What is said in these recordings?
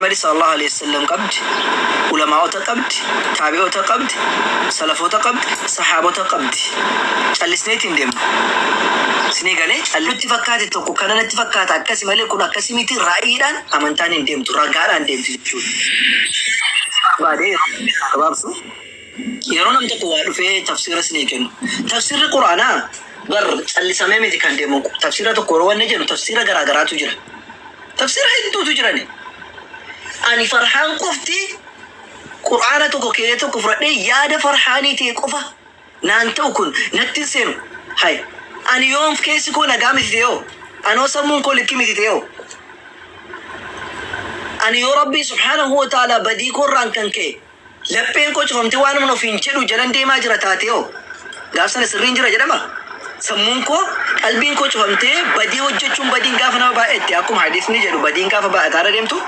Sallallahu alaihi wasallam qabdi, ulamaa'ota qabdi, taabi'oota qabdi, salafoota qabdi, sahaabota qabdi. Callisneeti hin deemnu. Isinii galee? Callutti fakkaate tokko kana natti fakkaata, akkasi malee kun akkasi miti, raa'iidhaan amantaan hin deemtu, ragaadhaan deemti jechuudha. Baadee gabaabsu, yeroo nam tokko waa dhufee tafsiira isinii kennu. Tafsiirri Quraanaa bar callisamee miti kan deemu. Tafsiira tokko yeroo wanni jennu, tafsiira garaa garaatu jira. Tafsiira hedduutu jirani. Ani Farhaan qofti Qur'aana tokko kee tokko fudhadhee yaada Farhaanii ta'e qofa naan ta'u, kun natti hin seenu. Hay, ani yoom keessi koo nagaa miti ta'e hoo? Anoo sammuun koo likki miti ta'e hoo? Ani yoo Rabbii subhaanahu wa ta'ala badii koorraan kan ka'e lapheen koo cufamtee waan ofiin jedhu jalan deemaa jira taate hoo? Gaaf sana sirriin jira jedhama? Sammuun koo, qalbiin koo cufamtee badii hojjechuun, badiin gaafa nama baay'atte, akkuma hadiisni jedhu, badiin gaafa baay'ataarra deemtu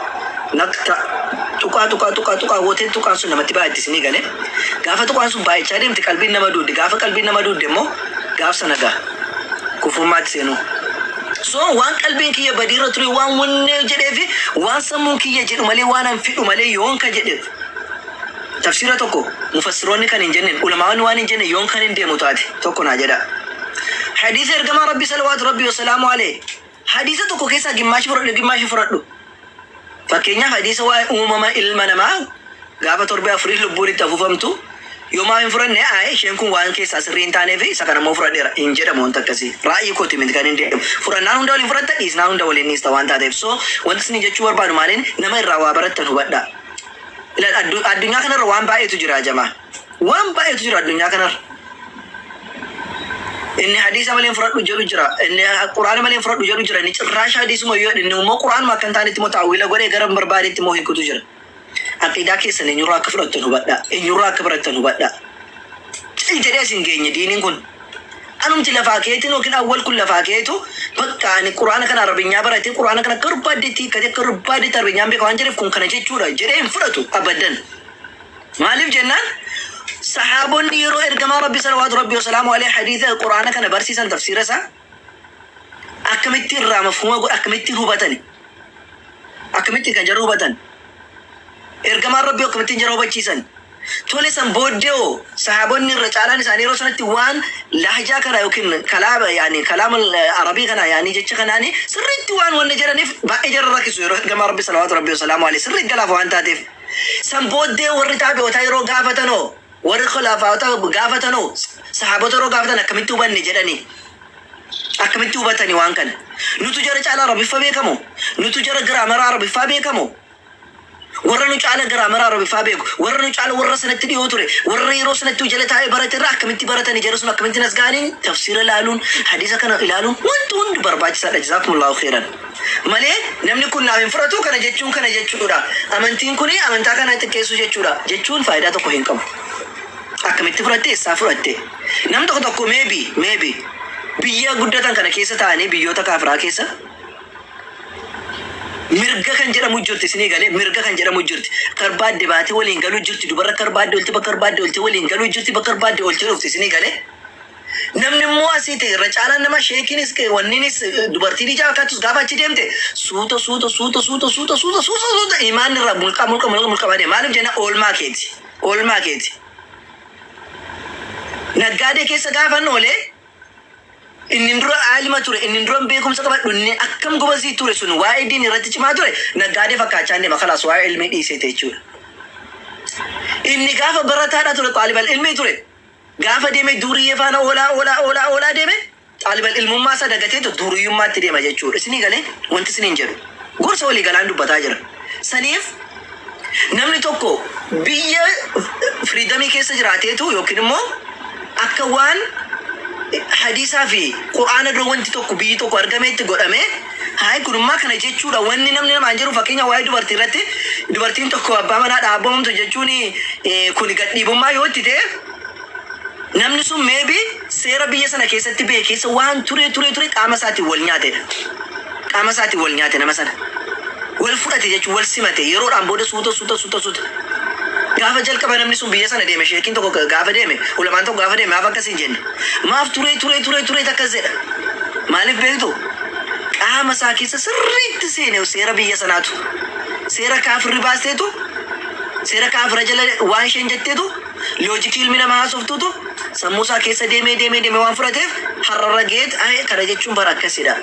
naqta tuqaa tuqaa tuqaa tuqaa gooteen tuqaan sun namatti baay'atti. Isinii galee? Gaafa tuqaan sun baay'achaa deemte, qalbiin nama duudde. Gaafa qalbiin nama duudde immoo gaaf sana gaa kufummaatti seenuu. So waan qalbiin kiyya badiirra ture, waan wannee jedhee fi waan sammuun kiyya jedhu malee, waan an fidhu malee, yoon ka jedhe tafsiira tokko mufassiroonni kan hin jenneen, ulamaawwan waan hin jenne yoon kan hin deemu taate, tokko naa jedha. Hadiisa ergamaa Rabbi salawaatu Rabbi wasalaamu alayhi, hadiisa tokko keessaa gimmaashi fudhadhu, gimmaashi fudhadhu. Fakkeenyaaf, hadiisa waa'ee uumama ilma namaa gaafa 4 afurii lubbuun itti afuufamtu yoo maa hin fudhanne, aaye, isheen kun waan keessaa sirrii hin taaneef isa kana immoo fudhadheera hin jedhamu. Wanta akkasii raa'ii kooti miti kan hin deemu. Fudhannaan hunda waliin fudhatta, dhiisnaan hunda waliin dhiista waan taateef. So wanti isin jechuu barbaadu maaliin, nama irraa waa barattan hubadhaa. Ilaal, addunyaa kanarra waan baay'eetu jira jamaa. Waan baay'eetu jira addunyaa kanarra. Inni hadiisa malee hin fudhadhu jedhu jira. Inni Quraana malee hin fudhadhu jedhu jira. Inni cirraasha hadiisuma yoo inni immoo Quraanuma akka hin taanetti immoo taawwila godhee gara hin barbaadetti immoo hiikutu jira. Aqiidaa keessan eenyurraa akka fudhattan hubadhaa. Eenyurraa akka barattan hubadhaa. Cil jedhee as hin geenye diiniin kun. Anumti lafaa keetiin yookiin awwal kun lafaa keetu bakka ani Quraana kana Arabinyaa barate, Quraana kana akka barbaaddetti hiikkate, akka barbaaddetti Arabinyaan beeka waan jedheef, kun kana jechuudha jedhee hin fudhatu abadan. Maaliif jennaan, sahaabonni yeroo ergamaa Rabbi salawaatu Rabbi wasalaamu alayhi hadiisa Quraana kana barsiisan, tafsiira isaa akkamitti irraa mafhuma godha, akkamitti hubatani, akkamitti kan jarri hubatan, ergamaan Rabbi akkamittiin jara hubachiisan? Tole, san booddee hoo sahaabonni irra caalaan isaanii yeroo sanatti waan lahjaa kana yookiin kalaama, yaani kalaama Arabii kana, yaani jecha kanaani sirriitti waan wanni jedhaniif baay'ee jara rakkisu. Yeroo ergamaa Rabbi salawaatu Rabbi wasalaamu alayhi sirriitti galaaf waan taateef. San booddee warri taabi'ootaa yeroo gaafatanoo, warri khulaafaa'ota gaafatanoo, sahaabota yeroo gaafatan akkamitti hubanne jedhanii, akkamitti hubatanii waan kana? Nutu jara caalaa Arabiffa beekamo? Nutu jara grammar Arabiffaa beekamo? Warra nu caala grammar Arabiffaa beeku, warra nu caala warra sanatti dhiyoo ture, warra yeroo sanatti jala taa'ee barate irraa akkamitti baratanii, jara sun akkamittiin as ga'anii? Tafsiira ilaaluun, hadiisa kana ilaaluun, wanti hundi barbaachisaadha. Jazaakumullahu khairan. Malee namni kun naaf hin fudhatu kana jechuun, kana jechuudha, amantiin kun amantaa kana xiqqeessuu jechuudha jechuun faayidaa tokko hin qabu. Akkamitti fudhatte? Eessaa fudhatte? Nam tokko tokko maybe biyya guddatan kana keessa taa'anii, biyyoota kaafiraa keessa mirga kan jedhamu jirti. Isinii galee? Mirga kan jedhamu jirti. Barbaadde baatee waliin galuu jirti. Dubarra barbaadde olti, bakka barbaadde olti waliin galuu jirti, bakka barbaadde olti dhufti. Isinii galee? Namni immoo asii ta'e, irra caalaan nama sheekiinis wanniinis dubartiin ijaa fakkaattus, gaafa achi deemte suuta suuta suuta suuta suuta suuta suuta suuta imaanni irraa mulqaa mulqa mulqa mulqa baadee. Maaliif jenna, oolmaa keeti, oolmaa keeti. Naggaadee keessa gaafan oolee, inni dura aalima ture, inni dura beekumsa qabadhu, inni akkam gobasii ture sun, waa'ee diin irratti cimaa ture, naggaadee fakkaachaa deema. Kalaas, waa'ee ilmii dhiisee jechuudha. Inni gaafa barataadha ture, xaalibal ilmii ture, gaafa deeme duriyyee faana oolaa oolaa oolaa oolaa deeme, xaalibal ilmummaa isaa dagateetu duriyyummaatti deema jechuudha. Isinii galee? Wanti isiniin jedhu, gorsa walii galaan dubbataa jira. Saniif namni tokko biyya freedom keessa jiraateetu yookiin immoo akka waan hadiisaa fi Qur'aana dura wanti tokko biyyi tokko argameetti godhame, hayi, kunummaa kana jechuudha wanni namni namaan jedhu. Fakkeenya, waa'ee dubartii irratti dubartiin tokko abbaa manaa dhaabbamamtu jechuun kun gadhiibummaa yoo itti ta'e, namni sun maybe seera biyya sana keessatti ba'e keessa waan ture ture ture qaama isaatiin wal nyaatedha. Qaama isaatiin wal nyaate, nama sana. Wal fudhate jechuun wal simate. Yeroodhaan booda suuta suuta suuta suuta. Gaafa jalqaba namni sun biyya sana deeme, sheekiin tokko gaafa deeme, ulamaan tokko gaafa deeme, maaf akkas hin jenne? Maaf turee turee turee turee akkas jedha? Maaliif beektu? Qaama isaa keessa sirriitti seene seera biyya sanaatu. Seera kaafirri baasteetu, seera kaafira jala waan isheen jetteetu, loojikii ilmi namaa haasoftuutu sammuu isaa keessa deemee deemee deemee waan fudhateef har'arra geet ay kana jechuun bara akkasidha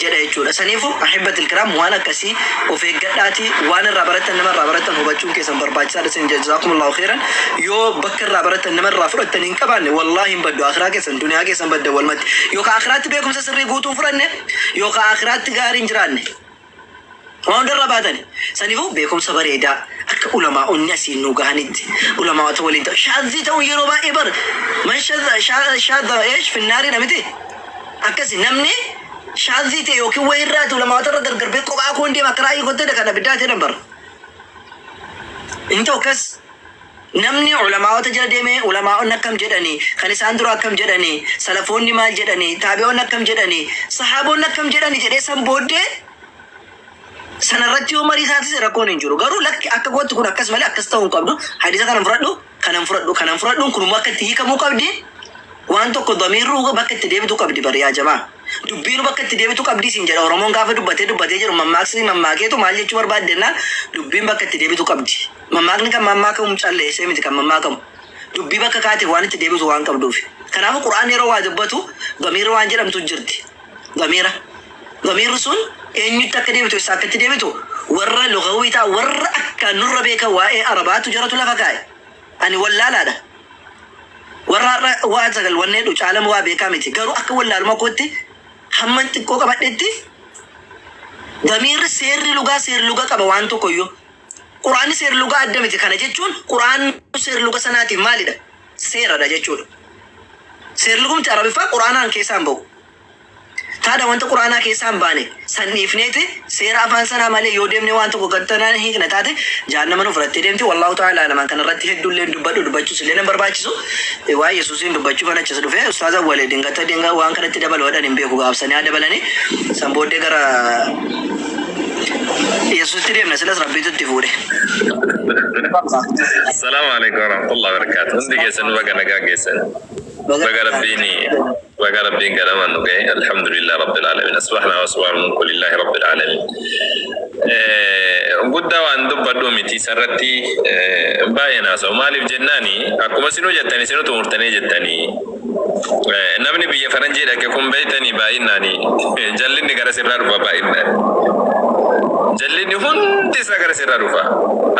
jedha jechuudha. Saniifuu ahibbatil kiraam, waan akkasii of eeggadhaatii waan irraa barattan, nama irraa barattan hubachuun keessan barbaachisaadha isin. Jazaakumullahu khairan. Yoo bakka irraa barattan, nama irraa fudhattan hin qabaanne, wallaahi hin baddu. Akhiraa keessan, duniyaa keessan badda walmatti. Yookaan akhiraatti beekumsa sirrii guutuu fudhanne, yookaan akhiraatti gaarii hin jiraanne. Waan hundarra baatani. Saniifuu beekumsa bareedaa akka ulamaa'onni asiin nu gahanitti ulamaa'ota waliin ta'u. Shaadhii ta'uun yeroo baay'ee bar man shaadha eesh finnaariidha miti. Akkasi namni shaadhii ta'e yookiin wayirraati ulamaa'ota irra gargar bee kophaa koon deema akka raayii kottee kan abiddaa ta'e bara. Inni ta'u akkas namni ulamaa'ota jala deemee, ulamaa'onni akkam jedhanii, kan isaan dura akkam jedhanii, salafoonni maal jedhanii, taabi'oonni akkam jedhanii, sahaabonni akkam jedhanii jedhee san booddee sanarratti yoo marii taasise rakkoon hin jiru. Garuu lakki, akka gootti kun akkas malee akkas ta'uu hin qabdu. Hadiisa kanan fudhadhu, kanan fudhadhu, kanan fudhadhuun kun immoo akka itti hiikamuu qabdi. Waan tokko damiirruu bakka itti deebitu qabdi bari yaa jamaa. Dubbiin bakka itti deebitu qabdi siin jedha. Oromoon gaafa dubbatee dubbatee jiru mammaaksi mammaakeetu maal jechuu barbaaddennaan, dubbiin bakka itti deebitu qabdi. Mammaakni kan mammaakamu calleessee miti kan mammaakamu. Dubbii bakka kaate waan itti deebitu waan qabduuf. Kanaafuu Qura'aan yeroo waa dubbatu damiirri waan jedhamtu jirti. Damiira. Damiirri sun eenyutti akka deebitu, eessa akka itti deebitu, warra lugawii ta'a, warra akka nurra beekan waa'ee Arabaatu jaratu lafa kaa'e. Ani wallaalaadha. Warra har'a waa sagal wanneen dhu caalama waa beekaa miti. Garuu akka wallaaluma kootti hamman xiqqoo qabadhetti, damiirri seerri lugaa seerri lugaa qaba waan tokkoyyuu. Quraanni seerri lugaa adda miti. Kana jechuun Quraan seerri luga sanaatiif maalidha? Seeradha jechuudha. Seerri lugumti Arabiffaa Quraanaan keessaan bahu. Taada wanta Quraanaa keessaa hin baane san dhiifneeti seera afaan sanaa malee yoo deemne, waan tokko gantanaan hiikna taate, jahannama nu fudhattee deemti. Wallaahu ta'ala alamaan. Kana irratti hedduullee dubbadhu, dubbachuus illee nan barbaachisu. Waa'ee Yesuusiin dubbachuu kan achas dhufe ustaaza walee dingata dinga waan kanatti dabalu jedhan hin beeku, gaafsanii haa dabalanii, san booddee gara Yesuusitti deemna, silas Rabbiitu itti fuudhe. Assalamu alaikum warahmatullahi wabarakatuh. Hundi keessan baga nagaa geessan. Baga Rabbiin, baga Rabbiin ganamaan nu gahe. Alhamdulillah rabbil alamin. Asbahna wa asbahal mulku lillahi rabbil alamin. Guddaa waan dubbadhu miti, isarratti baay'ee naasa'u. Maaliif jennaani, akkuma isinuu jettanii, isinuu xumurtanii jettanii, namni biyya faranjii dhaqe kun beeytanii baay'innaani jallinni gara sirraa dhufa baay'innaani. Jallinni hundi isaa gara sirraa dhufa.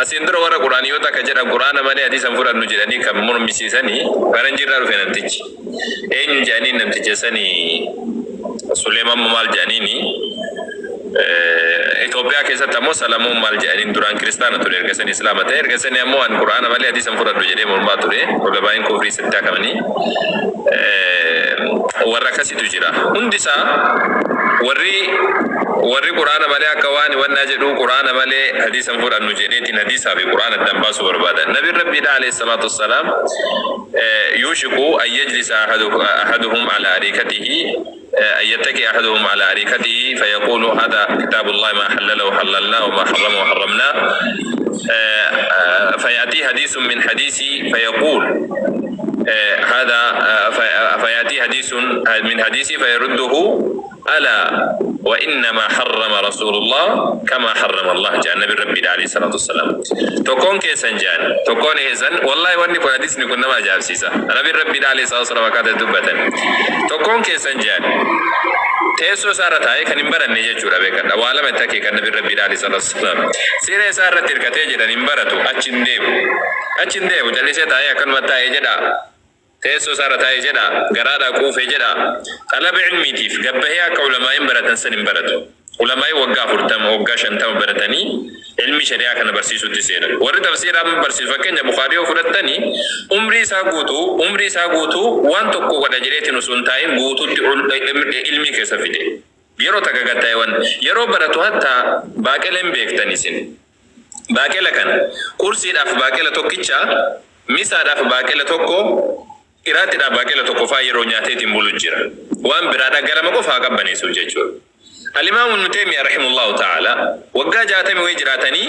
Asiin dura warra Quraaniyoota akka jedhan Quraana malee hadiisa hin fudhannu jedhanii kan mormisiisanii faranjii irraa dhufe namtichi. Eenyu jedhanii, namticha sanii Suleeman maal jedhaniini, Itoophiyaa keessatti ammoo Salamoon maal jedhaniin, duraan kiristaana ture, erga sanii islaama ta'e, erga sanii ammoo an Quraana malee hadiisa hin fudhadhu jedhee mormaa ture. Ulamaa'in kufrii isatti hakamanii warra akkasitu jira. Hundi isaa warri Quraana malee akka waan wannaa jedhu, Quraana malee hadiisa hin fudhannu jedheetiin hadiisaa fi Quraana addaan baasuu barbaadan. Nabiin Rabbiidha alayhi salaatu wassalaam, yuushiku an yajlisa ahaduhum ala ariikatihi, أن يتكئ أحدهم على أريكته فيقول هذا كتاب الله، ما حلله حللناه وما حرمه حرمناه، فيأتي حديث من حديثي فيقول هذا، فيأتي حديث من حديثي فيرده، ألا وإنما حرم رسول الله كما حرم الله جاء النبي ربي عليه الصلاة والسلام. Tokkoon keessan jaan, tokkoon keessan, wallahi wanni kun hadisni kun nama ajaa'ibsiisa. Nabi Rabbi alayhi salatu wassalaam akkaataa dubbatan, tokkoon keessan jaan teessoo isaa irra taa'ee kan hin baranne jechuudha, beekadha. Waa lama itti akeekan Nabi Rabbi alayhi salatu wassalaam. Siree isaa irratti hirkatee jedhan hin baratu, achi hin deemu, achi hin deemu, jallisee taa'ee akkanuma taa'ee jedha, teessoo isaa irra taa'ee jedha, garaadhaa quufee jedha, xalaba ilmiitiif gabbahee akka ulamaa'in baratan san hin baratu. Ulamaa'in waggaa 40, waggaa 50 baratanii ilmi shari'aa kana barsiisutti seenan. Warri tafsiiraa amma barsiisu, fakkeenya Bukaarii yoo fudhattanii, umrii isaa guutuu waan tokko godha jedheetiin osoo hin taa'in guutuutti ilmii keessa fide. Yeroo takka gattaa'eewwan yeroo baratu hattaa baaqeleen beektan isin. Baaqela kana qursiidhaaf baaqela tokkicha, misaadhaaf baaqela tokko, qiraatidhaaf baaqela tokko faa yeroo nyaateetiin bulu jira. Waan biraadhaa galama qofaa qabbaneessuuf jechuudha. Alimaamu Ibnu Teemiyaa rahimullahu ta'ala waggaa 60 wayii jiraatanii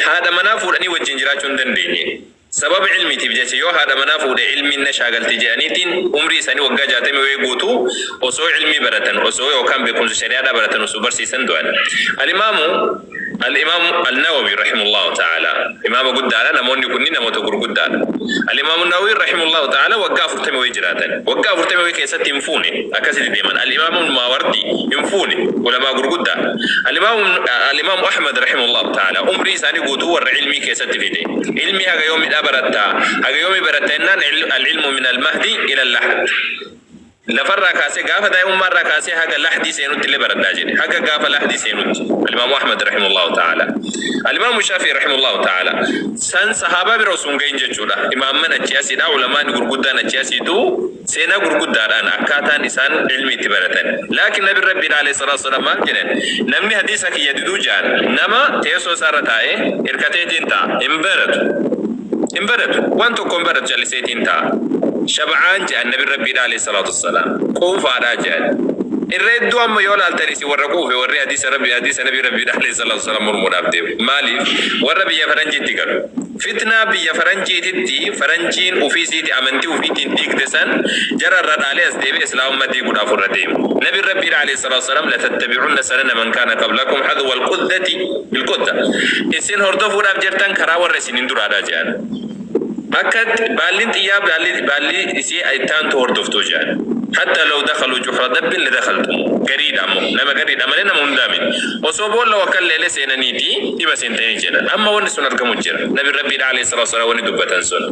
haadha manaa fuudhanii wajjin jiraachuu hin dandeenye. Sababa ilmiitiif jecha, yoo haadha manaa fuudhe ilmiin na shaagalti jedhaniitiin, umrii isaanii waggaa 60 wayii guutuu osoo ilmii baratan, osoo yookaan beekumsa shari'aadhaa baratan, osoo barsiisan du'an. Alimaamu Al-Imaam Al-Nawawi rahimahullahu ta'ala imaama guddaadha. Namoonni kunniin namoota gurguddaadha. Al-Imaam Al-Nawawi rahimahullahu ta'ala waggaa 40 wayii jiraatan. Waggaa 40 wayii keessatti hin fuune, akkasitti deeman. Al-Imaam Maawardi hin fuune, ulamaa gurguddaadha. Al-Imaam Ahmad rahimahullahu ta'ala umrii isaanii guutuu warra ilmii keessatti fide. Ilmii haga yoomidhaa barattaa? Haga yoomii baratta jennaan, al-ilmu min al-mahdi ila al-lahd. Lafarraa kaasee, gaafa daa'imummaarraa kaasee haga lahdii seenutti illee baradhaa jedhe. Haga gaafa lahdii seenutti. Alimaamu Ahmad rahimahullahu ta'ala. Alimaamu Shaafi'i rahimahullahu ta'ala. San sahaabaa bira osoo hin gahin jechuudha. Imaamman achi asiidha. Ulamaan gurguddaan achi asiitu seenaa gurguddaadhaan akkaataan isaan ilmi itti baratan. Laakiin Nabi Rabbiin alayhi salaatu wasalaam maal jedhan? Namni hadiisa kiyya diduu ja'an nama teessoo isaarra taa'ee hirkateetiin ta'a. Hin baratu. Hin baratu. Waan tokko hin baratu, calliseetiin ta'a. Shab'aan jedhan Nabi Rabbiidha alayhi salaatu wassalaam. Quufaadhaa jedhan. Irra hedduu amma yoo laaltan isin warra quufe, warri hadiisa Rabbi, hadiisa Nabi Rabbiidha alayhi salaatu wassalaam mormuudhaaf deemu. Maaliif? Warra biyya faranjiitti galu. Fitnaa biyya faranjiititti faranjiin ufiisiiti amantii ufiitiin diigde san jara irra dhaalee as deebi'e islaamummaa diiguudhaaf warra deemu. Nabi Rabbiidha alayhi salaatu wassalaam, latattabi'unna sanana man kaana qablakum hadwa al-quddati bil-qudda. Isin hordofuudhaaf jirtan karaa warra isinin duraadhaa jedhan. Akka baalliin xiyyaa baalli isii ittaantu hordoftuu jedhan. Hatta law dakhalu juhra dabbin ladakhaltumu. Gariidha ammoo nama gariidha malee nama hundaa miti. Osoo boolla wakkalleelee seenaniiti dhiba seentanii jedhan. Amma wanni sun argamu jira. Nabi Rabbiidha alayhi salaatu wasalaam wanni dubbatan sun.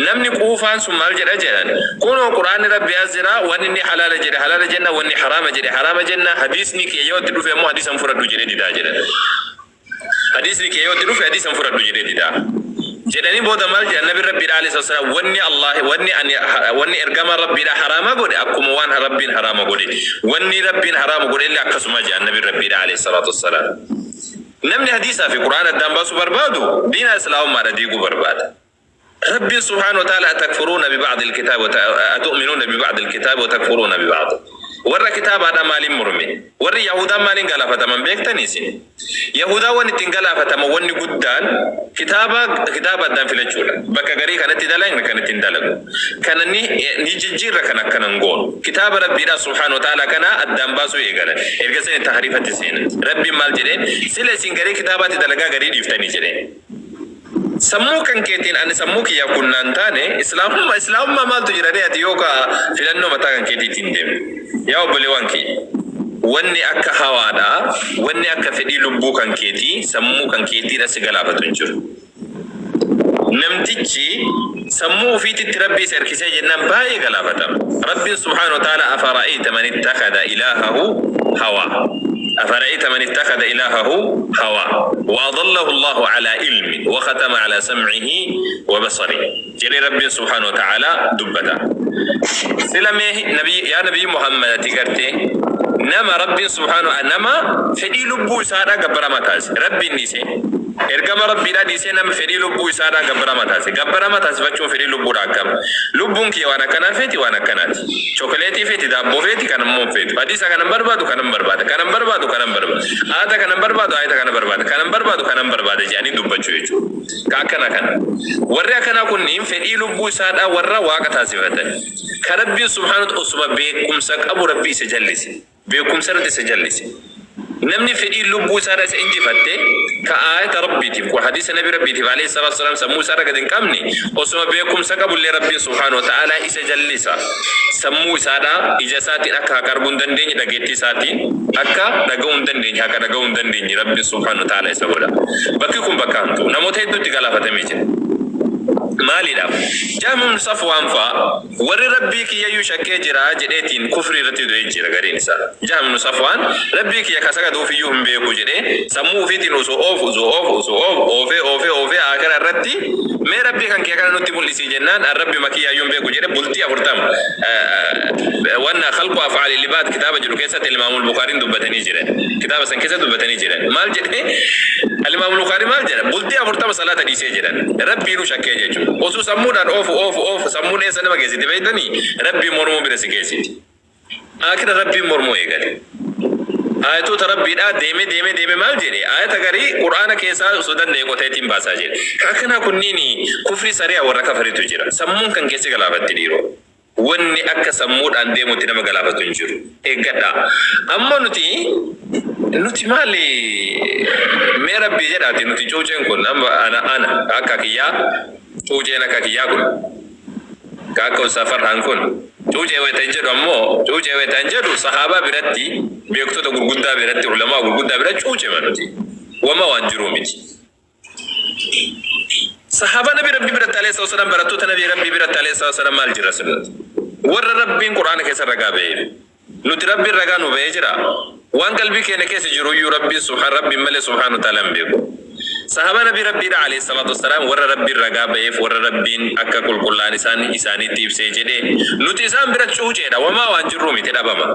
Namni quufaan sun maal jedha jedhan? Kunoo Quraanni Rabbi as jira, wanni inni halaala jedhe halaala jenna, wanni haraama jedhe haraama jenna, hadiisni kee yoo itti dhufe ammoo hadiisa hin fudhadhu jedhee didaa jedhan. Hadiisni kee yoo itti dhufe hadiisa hin fudhadhu jedhee didaa. Jedhanii booda maal jedhan Nabi Rabbiidha alayhi salaatu wasalaam? Wanni Allah, wanni ani, wanni ergama Rabbiidha haraama godhe akkuma waan Rabbiin haraama godhe. Wanni Rabbiin haraama godhe illee akkasuma jedhan Nabi Rabbiidha alayhi salaatu wasalaam. Namni hadiisaa fi Quraana addaan baasuu barbaadu diina islaamummaadha diiguu barbaada. Rabbiin subhaanahu wa ta'ala, atakfuruuna biba'di alkitaab, atu'minuuna biba'di alkitaab wa takfuruuna biba'd. Warra kitaabaadha maaliin morme? Warri Yahudaan maaliin galaafataman beektanii isin? Yahudaa wanni ittiin galaafataman wanni guddaan kitaaba addaan filachuudha. Bakka garii kanatti dalagan, kanatti hin dalagu. Kana ni jijjiirra, kan akkana hin goonu. Kitaaba Rabbiidha subhaanahu wa ta'ala kana addaan baasuu eegalan. Erga sani tahriifatti seenan. Rabbiin maal jedheen? Sila isin garii kitaabaatti dalagaa, garii dhiiftanii jedheen. Sammuu kan keetiin ani sammuu kiyyaa kunnaan taane islaamummaa maaltu jira ati yoo ka filannoo mataa kan keetiitiin deemne. Yaa obboleewwan kiyya. Wanni akka hawaadhaa, wanni akka fedhii lubbuu kan keetii, sammuu kan keetiidha si galaafatu hin jiru. Namtichi sammuu ofiititti Rabbi isa hirkisee jennaan baay'ee galaafatama. Rabbiin subhaanahu wa ta'ala, afara'ayta man ittakhadha ilaahahu hawaa. Afara'ayta man ittakhadha ilaahahu hawaa. Wa adallahu Allahu ala ilmin wa khatama ala sam'ihi wa basarihi. Jedhee Rabbiin subhaanahu wa ta'ala dubbata. Sila mee nabi, yaa Nabii Muhammad, ati gartee nama Rabbiin subhaanahu nama fedhii lubbuu isaadhaa gabbarama taasise. Rabbiin dhiisee, ergama Rabbiidhaa dhiisee, nama fedhii lubbuu isaadhaa gabbarama taasise. Gabbarama taasifachuun fedhii lubbuudha akkam? Lubbuun kiyya waan akkanaa feeti, waan akkanaati. Chokoleetii feeti, daabboo feeti, kan immoo hin feetu. Hadiisa kanan barbaadu, kanan barbaada. Kanan barbaadu, kanan barbaada. Aayata kanan barbaadu, aayata kana barbaada. Kanan barbaadu, kanan barbaada jedhanii dubbachuu jechuudha. Ka akkana kana. Warri akkanaa kunniin fedhii lubbuu isaadhaa warra waaqa taasifatan. Ka Rabbiin subhaanahu osuma beekumsa qabu Rabbi isa jallise. Beekumsa irratti isa jallise. Namni fedhii lubbuu isaadhaa isa injifatte, ka aayata Rabbiitiif, ku hadiisa Nabi Rabbiitiif alayhi salaatu wasalaam sammuu isaarra gad hin qabne, osuma beekumsa qabullee Rabbiin subhaanahu wa ta'ala isa jallisa. Sammuu isaadhaa ija isaatiin akka haqa arguu hin dandeenye, dhageettii isaatiin akka dhaga'uu hin dandeenye, haqa dhaga'uu hin dandeenye Rabbiin subhaanahu wa ta'ala isa godha. Bakki kun bakka hamtuu. Namoota hedduutti galaafatamee jira. Maaliidhaaf? Jahm ibn Safwaan fa'a warri Rabbii kiyyayyuu shakkee jira jedheetiin kufrii irratti du'ee jira gariin isaa. Jahm ibn Safwaan Rabbii kiyya ka sagaduuf iyyuu hin beeku jedhee sammuu ofiitiin osoo oofu, osoo oofu, osoo oofu, oofee, oofee, oofee, akira irratti mee Rabbii kan kee kana nutti mul'isii jennaan, an Rabbi makiyyaayyuu hin beeku jedhe. Bultii 40 wanna khalqu af'aali libaad kitaaba jedhu keessatti Imaamul Bukaariin dubbatanii jiran. Kitaaba san keessa dubbatanii jiran. Maal jedhee Imaamul Bukaarii maal jedha? Bultii 40 salaata dhiisee jedhan. Rabbiinuu shakkee jechuudha. Osoo sammuudhaan oofu, oofu, oofu, sammuun eessa nama geessiti beektanii? Rabbii mormuu bira si geessiti. Akira Rabbiin mormuu eegale. Ayatoota Rabbiidhaa deemee, deemee, deemee maal jedhe? Ayata garii Qur'aana keessaa osoo danda'e qoteetiin baasaa jedhe. Ka akkanaa kunniin kufrii sari'a warra kafaritu jira. Sammuun kan keessi galaafatti dhiiroo. Wanni akka sammuudhaan deemutti nama galaafatu hin jiru. Eeggadhaa. Ammoo nuti Nuti maali mee Rabbii jedhaati, nuti cuuceen kun amma ana akka kiyyaa, cuuceen akka kiyyaa kun, ka akka Ustaaz Farhaan kun cuucee waytan jedhu, ammoo cuucee waytan jedhu, sahaabaa biratti, beektota gurguddaa biratti, ulamaa gurguddaa biratti cuucema nuti. Wama waan jiruu miti. Sahaaba Nabi Rabbii biratti alayhi salatu wasalam, barattoota Nabi Rabbii biratti alayhi salatu wasalam, maal jirra sirnatti? Warra Rabbiin Quraana keessa ragaa ba'eef. Nuti Rabbiin ragaa nu ba'ee jira. Waan qalbii keenya keessa jiru iyyuu Rabbiin subhaan Rabbiin malee subhaanahu wa ta'ala hin beeku. Sahaaba Nabi Rabbiidha alayhi salatu wasalam, warra Rabbiin ragaa ba'eef, warra Rabbiin akka qulqullaan isaan isaaniitti ibsee jedhee, nuti isaan bira cuuceedha. Wamaa waan jirru miti, dhabama.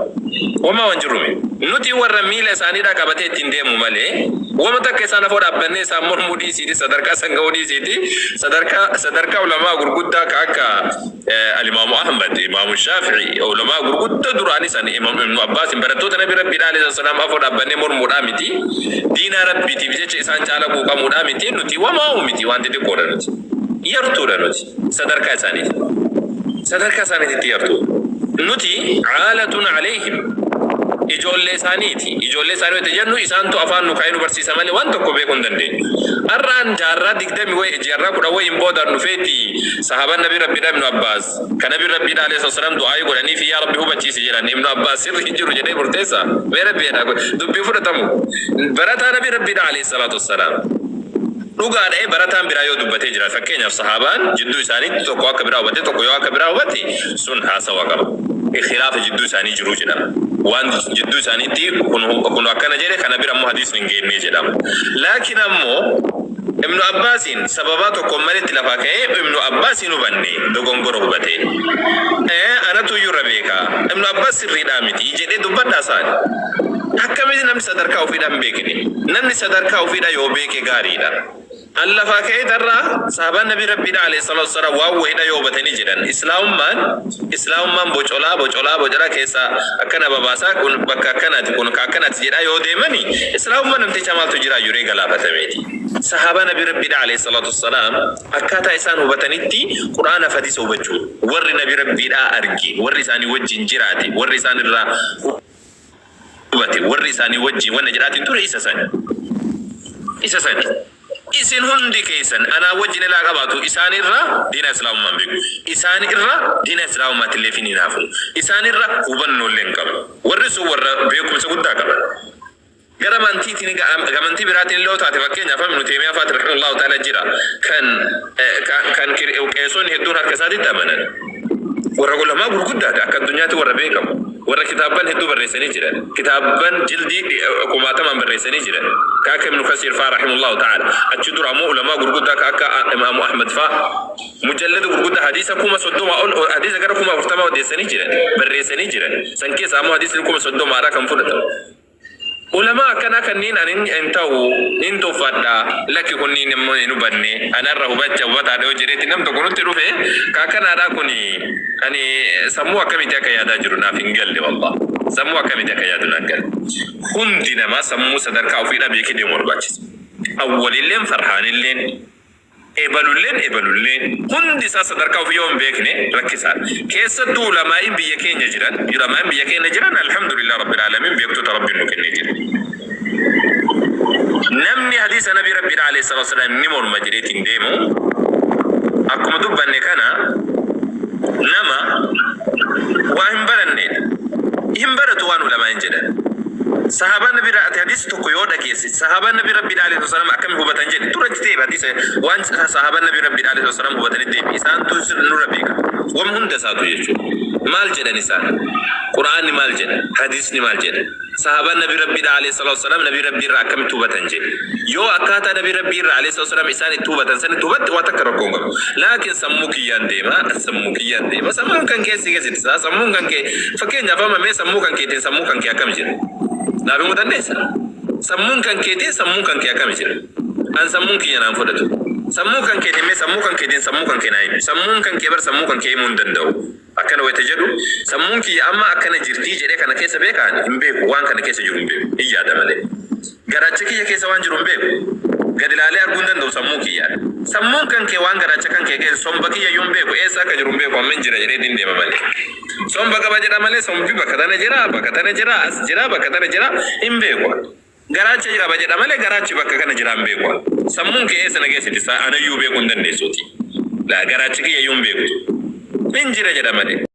Wamaa waan jirru miti. Nuti warra miila isaaniidhaa qabatee ittiin deemu malee, wama takka isaan afoo dhaabbannee isaan mormuu dhiisiiti, sadarkaa san ga'uu dhiisiiti, sadarkaa ulamaa gurguddaa ka akka Alimaamu Ahmad, Imaamu Shaafi'i, ulamaa gurguddaa duraanii san, Imaam Ibnu Abbaasin, barattoota Nabi Rabbiidha alayhi salaam afoo dhaabbannee mormuudhaa miti. Diinaa Rabbiitiif jecha isaan caala quuqamuudhaa miti. Nuti wamaa'u miti, waan xixiqqoodha nuti. Yartuudha nuti sadarkaa isaaniiti. Sadarkaa isaaniititti yartuudha. Nuti caalatun alayhim, ijoollee isaaniiti. Ijoollee isaanii wayita jennu, isaantu afaan nu kaa'ee nu barsiisa malee waan tokko beekuu hin dandeenyu. Har'aan jaarraa 20 wayi, jaarraa 10 wayiin boodaan dhufeeti, sahaabaan Nabi Rabbiidha Ibnu Abbaas, ka Nabi Rabbiidha alayhi salaam du'aayii godhanii fi "Yaa Rabbi, hubachiisi" jedhan, Ibnu Abbaas sirri hin jiru jedhee murteessa. Mee Rabbi jedhaa, dubbii fudhatamu. Barataa Nabi Rabbiidha alayhi salaatu wassalaam. Dhugaadha, barataan biraa yoo dubbatee jira, fakkeenyaaf sahaabaan jidduu isaaniitti tokko akka biraa hubate, tokko yoo akka biraa hubate, sun haasawa qaba. Khilaafa jidduu isaanii jiru jedhama. Waan jidduu isaaniitti kun akkana jedhe, kana bira ammoo hadiisni hin geennee jedhama. Laakiin ammoo Ibnu Abbaasiin sababaa tokkoon maletti lafaa ka'ee Ibnu Abbaasiin hubanne, dogongora hubate. Anatu iyyuu irra beeka. Ibnu Abbaas sirriidhaa miti jedhee dubbadhaa isaan. Akkamitti namni sadarkaa ofiidhaa hin beekne? Namni sadarkaa ofiidhaa yoo beeke gaariidha. An lafaa ka'ee tarraa sahaabaan Nabii Rabbiidha alayhi salaatu wassalaam waan wayiidha yoo hubatanii jedhan, Islaamummaan bocolaa bocolaa bocolaa keessa akkana babaasaa, kun bakka akkanaati, kun akkanaati jedhaa yoo deemani, Islaamummaan namticha maaltu jira yuree galaafatameeti. Sahaabaa Nabii Rabbiidha alayhi salaatu wassalaam akkaataa isaan hubatanitti Qur'aana fi hadiisa hubachuu, warri Nabii Rabbiidhaa arge, warri isaanii wajjin jiraate, warri isaan irraa hubate, warri isaanii wajjin wanna jedhaatiin ture isa sani. Isa sani. Isin hundi keessan anaa wajjin ilaa qabaatu, isaan irra diina Islaamummaan beeku. Isaan irra diina Islaamummaatti illee hin hinaafu. Isaan irra hubannoo illee hin qabu. Warri sun warra beekumsa guddaa qaban. Gara amantiitiin, amantii biraatiin illee yoo taate, fakkeenyaaf Ibnu Teemiyaa fa'aati rahimahullahu ta'ala jira, kan qeesonni hedduun harka isaatitti amanan. Warra ulamaa gurguddaadha, akka addunyaatti warra beekamu. Warra kitaabban hedduu barreessanii jiran. Kitaabban jildii kumaatamaan barreessanii jiran. Ka akka Ibnu Kasiir fa'aa rahimahullahu ta'ala. Achi dura ammoo ulamaa gurguddaa ka akka Imaamu Ahmad fa'aa mujallada gurguddaa hadiisa 30,000 ol, hadiisa gara 40,000 odeessanii jiran, barreessanii jiran. San keessa ammoo hadiisni 30,000dha kan fudhatamu. Ulamaa akkanaa kanneen ani hin ta'u, hin tuffadha, lakki kunniin immoo hin hubanne, anarra hubacha hubataadha yoo jedheetti nam tokko nutti dhufe, ka akkanaadhaa kun ani sammuu akkamitti akka yaadaa jiru naaf hin galle, wallah. Sammuu akkamitti akka yaadu naaf hin galle. Hundi namaa sammuu sadarkaa ofiidhaa beekee deemuu barbaachisa. Awwalilleen, Farhaanilleen, ebalulleen, ebalulleen, hundi isaa sadarkaa ofii yoo hin beekne rakkisaadha. Keessattuu ulamaa'iin biyya keenya jiran, ulamaa'iin biyya keenya jiran, alhamdulillah rabbil alamin, beektota Rabbiin nu kennee jira. Namni hadiisa Nabii Rabbiidha alayhi salatu wasalam ni morma jedheetiin deemu, akkuma dubbanne kana, nama waa hin baranneedha. Hin baratu waan ulamaa'in jedhan. Sahaabaan Nabii, ati hadiisa tokko yoo dhageesse, sahaabaan Nabii Rabbiidha alayhi wasalam akkami hubatan jedhe dura itti deebi. Hadiisa waan sahaabaan Nabii Rabbiidha alayhi wasalam hubatanii deebi. Isaantu nurra beeka. Wam hunda isaatu jechuudha. Maal jedhan isaan? Qur'aanni maal jedha? Hadiisni maal jedha? Sahaabaan Nabii Rabbiidha alayhi salatu wasalam Nabii Rabbii irraa akkamitti hubatan jedhe. Yoo akkaataa Nabii Rabbii irraa alayhi salatu wasalam isaan itti hubatan sanitti hubatte, waa takka rakkoo hin qabu. Laakiin sammuu kiyyaan deema, sammuu kiyyaan deema. Sammuun kan kee si keessatti isaa, sammuun kan kee, fakkeenyaaf amma mee sammuu kan keetiin sammuu kan kee akkam jira? Naaf himuu dandeessa? Sammuun kan keetiin sammuun kan kee akkam jira? An sammuun kiyya naan fudhatu. Sammuu kan keetiin, mee sammuu kan keetiin sammuu kan kee naa himi. Sammuun kan kee bar sammuu kan kee himuu hin danda'u. Akkana wayita jedhu, sammuun kiyya amma akkana jirtii jedhee kana keessa beekaan hin beeku, waan kana keessa jiru hin beeku. Hin yaada malee. Garaacha kiyya keessa waan jiru hin beeku. Gad ilaalee arguu hin danda'u sammuu kiyyaan. Sammuun kan kee waan garaacha kan kee keessa, somba kiyya iyyuu hin beeku, eessa akka jiru hin beeku, amma hin jira jedhee ittiin deema malee. Somba qaba jedha malee, sombi bakka tana jira, bakka tana jira, as jira, bakka tana jira hin beeku. Garaacha qaba jedha malee garaachi bakka kana jiraan beeku. Sammuun kee eessa na geessiti? Anayyuu beekuu hin dandeessuuti. Laa, garaachi kiyya iyyuu hin beektu. Hin jira jedha malee.